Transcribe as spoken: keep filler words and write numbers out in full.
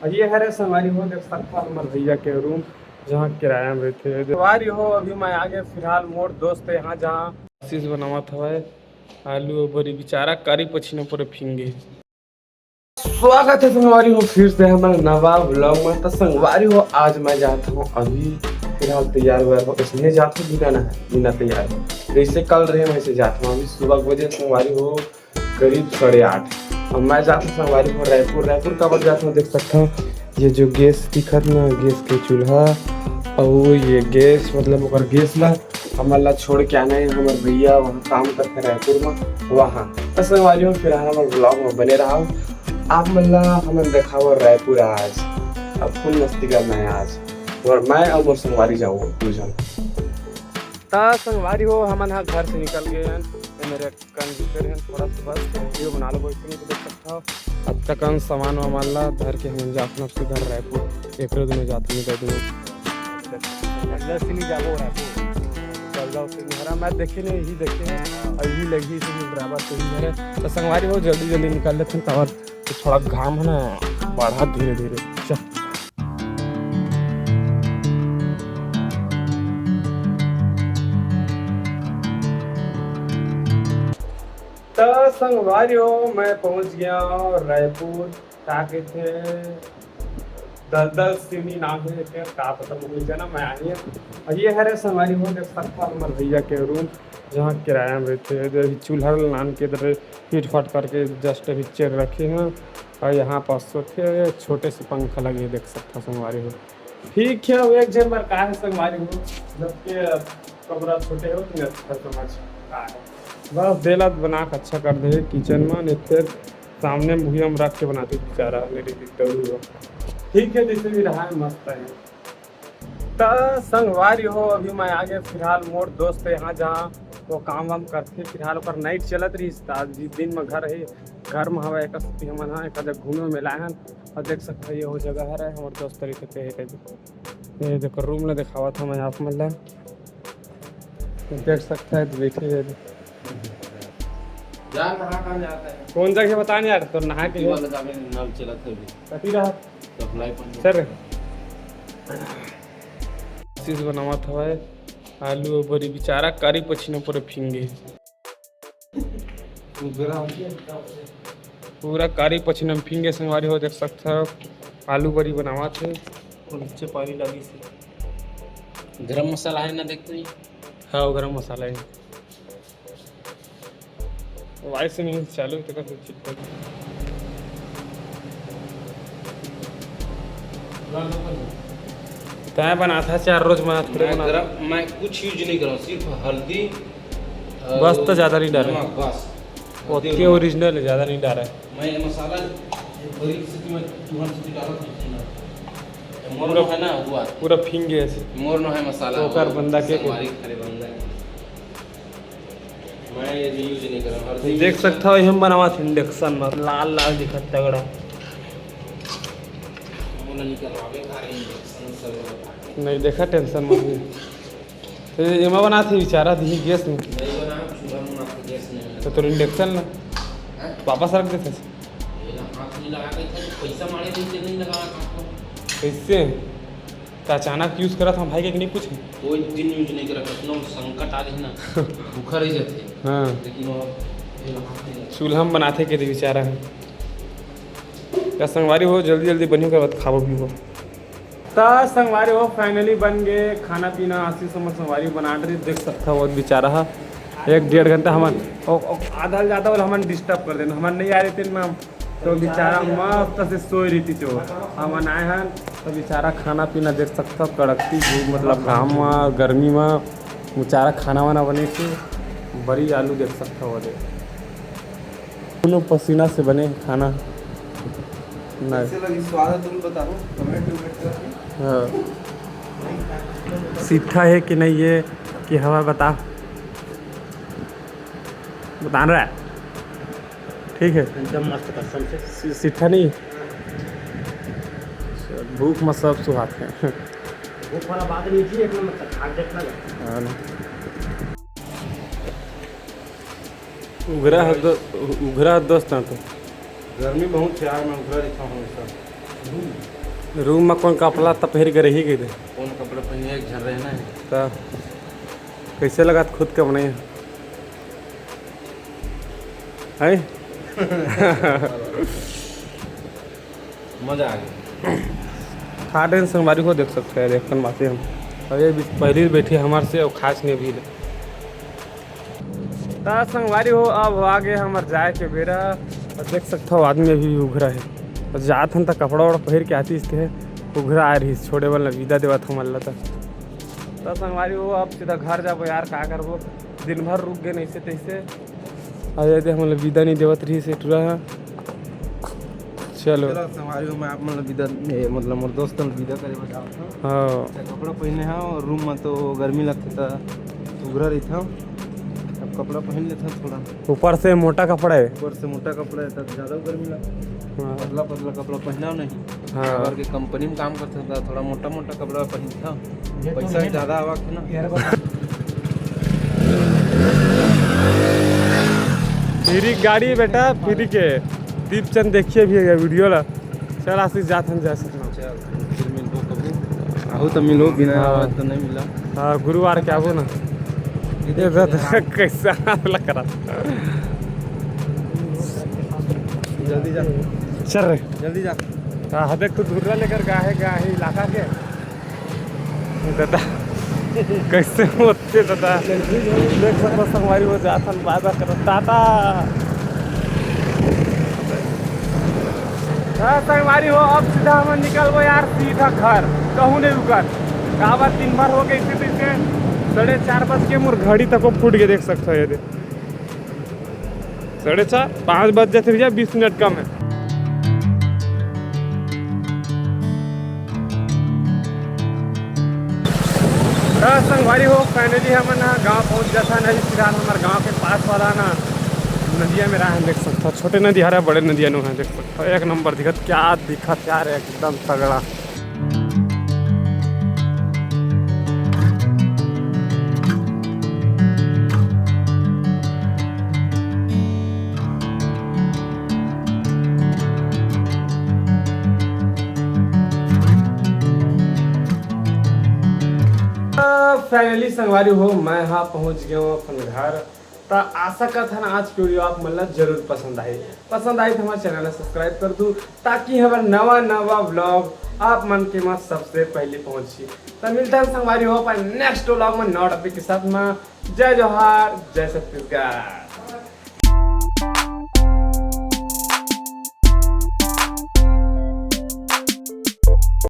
ये हरे संगवारी हो, देख सकथव हमर भैया के रूम, जहाँ किराया में रहिथे। संगवारी हो, अभी मैं आगे फिलहाल मोर दोस्त यहाँ, जहाँ आशीष बनावत हवय आलू अउ बरी, बेचारा करी पछिना पूरे फिंगे। स्वागत है संगवारी हो फिर से हमारे नवा व्लॉग में। तो संगवारी हो, आज मैं जात हूँ अभी फिलहाल तैयार हुआ हूँ, इसलिए जात हूँ बिना नहाए, बिना तैयार हुए। जैसे कल रहे वैसे जात हूँ। अभी सुबह के बजे संगवारी हो करीब साढ़े आठ। अब मैं जात हूँ संगवारी हो रायपुर। रायपुर काबर जात हूँ देख सकथव, ये जो गैस दिखत ना, गैस के चूल्हा, अउ ये गैस मतलब ओकर गैस ला हमन ला छोड़ के आना है हमर भैया, वहाँ काम करथे रायपुर में, वहाँ। तो संगवारी हो फिलहाल हमर व्लॉग में बने रहा, आप मन ला हमन देखाव रायपुर आज। अब फुल मस्ती करना है आज, और मैं और मोर संगवारी जाऊँ दू झन। त संगवारी हो, हमन ह घर से निकल गए हैं, ये मेरे कन रुके रहे हैं थोड़ा सा, बस वीडियो बना लो, वैसे नहीं तो देख सकता हो। अब तक हम सामान वामान ला धर के हमन जात हन अब से घर रायपुर, एकरे दुनो जात हन, दे दुनो। जल्दी से नहीं जाबो रायपुर, चल जाओ फिर मेहरा, मैं देखे नहीं, यही देखे हैं, और यही लगी से ड्राइवर से ही है। तो संगवारी हो, जल्दी जल्दी निकल लेते हैं, तब तो थोड़ा घाम है ना, बढ़ा धीरे धीरे। चल। त संगवारी हो, मैं पहुंच गया हूँ रायपुर। का कहते हैं, दलदल सिवनी नाम है, का पता, मुझे जाना, मैं आई हूँ। और ये हरे संगवारी हो, देख सकता हूँ हमर भैया के रूम, जहाँ किराया में रहते हैं। जो अभी चूल्हा लान के इधर फिट फाट करके जस्ट अभी चेयर रखे हैं। और यहाँ पास सोते हैं, छोटे से पंखा लगे, देख सकता संगवारी हो। ठीक है, वो एक झन बर का है संगवारी हो, जबकि कमरा छोटे हो तो अच्छा समझ का है। बस देला बना के अच्छा कर दे किचन में, नहीं फिर सामने मुहिया में रख के बनाते बेचारा मेरी दिक्कत हो। ठीक है, जैसे भी रहा है, मस्त है। त संगवारी हो, अभी मैं आगे फिलहाल मोर दोस्त यहाँ, जहाँ वो काम वाम करथे। फिलहाल ओकर नाइट चलत रहिस, त आज भी दिन में घर है, घर में हवा एक स्थिति हमन हा एक जगह घूमे में लाए हन। और देख सकते हो, ये वो जगह हरे हमर दोस्त तरी से कहे थे। ये देखो, रूम ला दिखावत हूँ मैं आप मन ला। देख सकता है, तो बैठे हैं। जा नहा कहाँ जाता है? कौन जगह बता नहीं यार, तो नहा के ये वाला जावे नल चलत है अभी। कती रहा? सप्लाई पानी। सर, चीज बनावत हवय, आलू अउ बरी, बेचारा कारी पछिना पूरा फिंगे। पूरा कारी पछिना में फिंगे संगवारी हो, देख सकत हव, आलू बरी बनावत हे। नीचे पानी लगिस हे। गरम मसाला है ना, देख तो ये। हाँ, वो गरम मसाला है। वाइस नहीं चालू, तो कर चिट कर। तैं बनाथा चार रोज, मैं थोड़े मैं बनाथा। गरम, मैं कुछ यूज नहीं करा, सिर्फ हल्दी, अ, बस तो ज्यादा नहीं डाले। नमक, बस। हल्दी और ओतके नमक। ओरिजिनल है, ज्यादा नहीं डाला है। मैं ये मसाला ये बरीक से मैं तुरंत से डाला था, इतना। मोर पूरा, नो है ना, हुआ। पूरा फिंगे है। मोर नो है मसाला, तो ओकर वो बंदा के संगवारी खरे बंदा के। मैं ये यूज नहीं करा, हल्दी देख यूज सकता हो, हम बनावा थे इंडक्शन में, लाल लाल दिखत तगड़ा। मोला निकलवावे का इंडक्शन सब बता के। नहीं देखा, टेंशन मत ले। तो एमा बनाथे बेचारा दिही गैस में। नहीं बना, चूल्हा में बनाथे, गैस नहीं है। तो तोर इंडक्शन ला हैं? वापस रख देथे। ये ना हाथ नहीं लगा के, इतना पैसा मारे नहीं, नहीं लगा हाथ में। कैसे? तो अचानक यूज करत हम भाई के नहीं पूछे। कोई दिन यूज नहीं करा, कतनो संकट आ जाए ना, भूखा रह जाते। हाँ। लेकिन वो ये हाथ नहीं लगा। चूल्हा में बनाथे के बेचारा है। या संगवारी हो, जल्दी जल्दी बनी, ओकर बाद खाबो पीबो। त संगवारी हो, finally बन गए खाना पीना। आशीष हमर संगवारी बना रहे, देख सकता हो, बेचारा हा एक डेढ़ घंटा हमन, ओ, ओ, आधा ले ज्यादा वाला हमन डिस्टर्ब कर देना, हमन नहीं आ रहे थे ना, तो बेचारा मस्त से सोए रही थी। जो हमन आए हैं, तो बेचारा खाना पीना देख सकता हो, कड़कती धूप, मतलब घाम में, गर्मी में, बेचारा खाना वाना बने से बरी आलू देख सकता हो, देख। दोनों पसीना से बने खाना। नहीं। कैसे लगी स्वाद है, तुम बताओ, कमेंट वमेंट करके। हाँ। सीठा है कि नहीं ये, कि हवा बता, बता रहा है। ठीक है। एकदम मस्त कसम से। सी-, सीठा नहीं। भूख में सब सुहात है। भूख वाला बात नहीं थी, एक नंबर का खा के देखना। हाँ ना। उघरा है दो-, उघरा है दोस्त ना तो। गर्मी बहुत है यार, मैं उघरा दिखा हूँ ऐसा। रूम में कौन कपड़ा त पहिर के रही गई थे? कौन कपड़ा पहने, एक झन रहना है। त कैसे लगा खुद के बनाई है? मजा आ गया। खा रहे हैं संगवारी को, देख सकते हैं, देख कन बातें हम। और ये भी पहली बैठी हमारे से और खास नहीं भी। त संगवारी हो, अब हो आगे हमर जाए के बेरा। और देख सकते हो, आदमी अभी भी उघरा है। और जात हन त कपड़ा वपड़ा पहिर के आती इसके उघरा आ रही, छोड़े वाला विदा देवत हमन ला त। त संगवारी हो, अब सीधा घर जाबो यार, का करबो, दिन भर रुक गए ऐसे तैसे। अरे दे, हमन ला विदा नहीं देवत रही से टुरा है। चलो। चलो, संगवारी हो, मैं आप मन ला विदा, ए, मतलब मोर दोस्त मन ला विदा करे बर जावत हूँ। हाँ। अच्छा, कपड़ा पहने हाँ, और रूम में तो गर्मी लगथे त उघरा रहिथव। अब कपड़ा पहन लेथव थोड़ा। ऊपर से मोटा कपड़ा है। ऊपर से मोटा कपड़ा है, तब ज्यादा गर्मी लगथे। हाँ। पतला पतला कपड़ा पहनाव नहीं। हाँ। काबर के कंपनी में काम करथव, त थोड़ा मोटा मोटा कपड़ा पहनथव। पैसा ज्यादा आवा के ना। फ्री गाड़ी बेटा, फ्री के। दीपचंद देखिए भी है वीडियो ला। चल आशीष, जात हन, जय सतनाम। चल, फिर मिलबो कभी। आहू त मिलो, बिना हाँ। आवाज त नहीं मिला। हाँ, गुरुवार के आबो ना। ये ये देख दादा, यार। कैसा हाथ लग रहा। जल्दी जा। चल रे। जल्दी जा। हाँ, देख, तू धुर्रा लेकर गा है, गा है इलाका के। दादा, कैसे होते दादा? देख सकते संगवारी हो, जाथन बाय बाय करत। टाटा। हाँ, संगवारी हो, अब सीधा हमन निकलबो यार, सीधा घर, कहूँ नहीं रुकन। काबर दिन भर हो गए इसे तैसे, साढ़े चार बज के मोर घड़ी तको फूट के, देख सकते हो ये दे। साढ़े चार, पाँच बज जाते भैया, बीस मिनट कम है। त संगवारी हो, finally हमन ह गांव पहुंच जाथन। अभी फिलहाल हमर गांव के पास वाला ना नदिया में रहा है, देख सकता, छोटे नदी हरा, बड़े नदिया नो है, देख सकता, एक नंबर दिखत, क्या दिखत यार, एकदम तगड़ा। Finally संगवारी हो, मैं हा पहुंच गया हूँ अपन घर। त आशा करथन आज की वीडियो आप मन ला जरूर पसंद आई। पसंद आई त हमर चैनल ला सब्सक्राइब कर दू, ताकि हमर नवा नवा व्लॉग आप मन के पास सबसे पहले पहुंची। त मिलथन संगवारी हो अपन नेक्स्ट व्लॉग में नवा टॉपिक के साथ में। जय जोहार, जय छत्तीसगढ़।